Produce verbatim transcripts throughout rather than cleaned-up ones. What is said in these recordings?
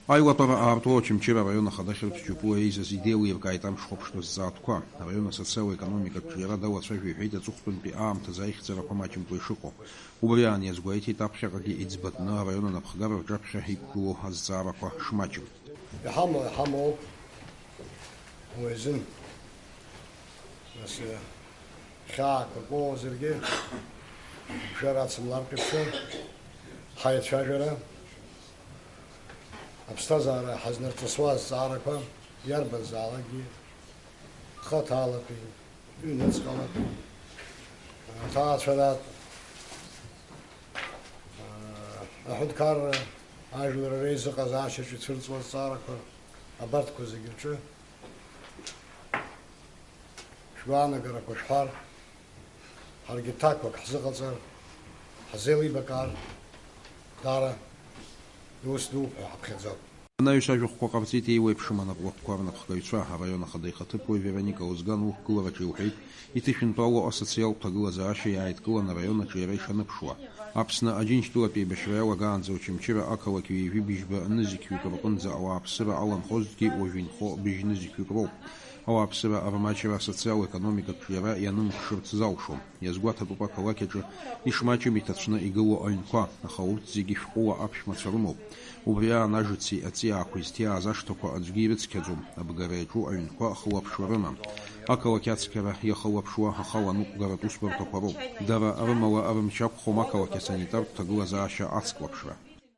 Аилатәара аарту Очамчыра араион ахада Хьырԥ Џьопуа еизаз идеилиркааит амш хәаԥштәы зҵаатәқәа. Араион асоциал-економикатә ҿиара далацәажәо иҳәеит аҵыхәтәантәи аамҭазы аихьӡарақәа маҷымкәа ишыҟоу. Убри аан иазгәеиҭеит аԥхьаҟагьы иӡбатәны араион анапхгара рҿаԥхьа иқәгылоу азҵаарақәа шмаҷым. Иҳамоу, иҳамоуп. Уи азын. Нас, э, хьаақәак ыҟоуазаргьы, шәара ацымларкьыԥшьа, ҳаицәажәара, аԥсҭазаара ҳазнарҵысуа азҵаарақәа, иарбанзаалакгьы, хаҭалатәи, ҩныҵҟалатәи, аҭаацәаратә, аҳәынҭқарра, ажәлар реизыҟазаашьаҿ ицәырҵуа азҵаарақәа, абарҭқәа зегьы рҿы шәгәаанагарақәа шәҳәар, ҳаргьы ҭакқәак ҳзыҟаҵар, ҳзеилибакаар, даара иус дууп ҳәа ҳаԥхьаӡоуп. Анаҩс ажәахәқәа ҟарҵеит еиуеиԥшым анапҟәақәа рнапхгаҩцәа. Араион ахада ихаҭыԥуаҩ Вероника Озган урҭ гылараҿы илҳәеит, иҭышәынтәалоу асоциалтә ҭагылазаашьа иааидкылан араион аҿиара ишаныԥшуа. Аԥсны Аџьынџьтәылатә еибашьра иалагаанӡа Очамчыра ақалақь ҩажәи быжьба нызқьҩык рҟынӡа ауааԥсыра аланхозҭгьы уажә инхо быжь нызқьҩык роуп. Ауааԥсыра рмаҷра асоциал-економикатә ҿиара ианымԥшырц залшом. Иазгәаҭатәуп ақалақь аҿы ишмаҷым иҭацәны игылоу аҩнқәа, аха урҭ зегьы шәҟәыла аԥшәмацәа рымоуп. Убри аан ажыци аҵиаақәеи зҭиааз ашҭақәа аӡәгьы ирыцқьаӡом, абгара иаҿу аҩнқәа хылаԥшуа рымам. Ақалақь ацқьара иахылаԥшуа ахала аныҟәгаратә усбарҭақәа роуп. Дара рымала рымч ақәхом ақалақь асанитартә ҭагылазаашьа ацклаԥшра.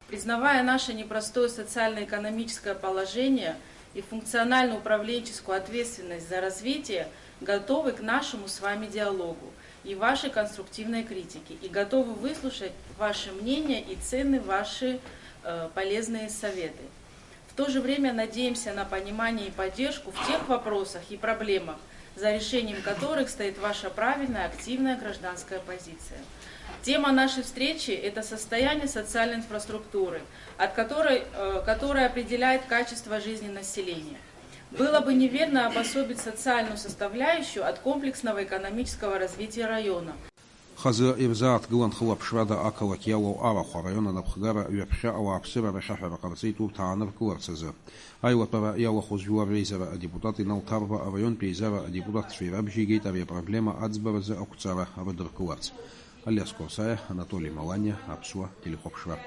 Признавая наше непростое социально-экономическое положение и функционально-управленческую ответственность за развитие, готовы к нашему с вами диалогу и вашей конструктивной критике, и готовы выслушать ваше мнение и ценны ваши, э, полезные советы. В то же время надеемся на понимание и поддержку в тех вопросах и проблемах, за решением которых стоит ваша правильная, активная гражданская позиция. Тема нашей встречи — это состояние социальной инфраструктуры, от которой, э, которая определяет качество жизни населения. Было бы неверно обособить социальную составляющую от комплексного экономического развития района. Хазы ирзааҭгылан хылаԥшрада ақалақь иалоу арахә, араион анапхгара ҩаԥхьа ауааԥсыра рахьаҳәара ҟарҵеит урҭ ааныркыларц азы. Аилатәара иалахәыз жәлар реизара адепутат Инал Ҭарба араионтә еизара адепутатцәа ирабжьеигеит ари апроблема аӡбаразы ақәҵара рыдыркыларц. Алиас Корсаиа, Анатоли Маланиа, Аԥсуа телехәаԥшра.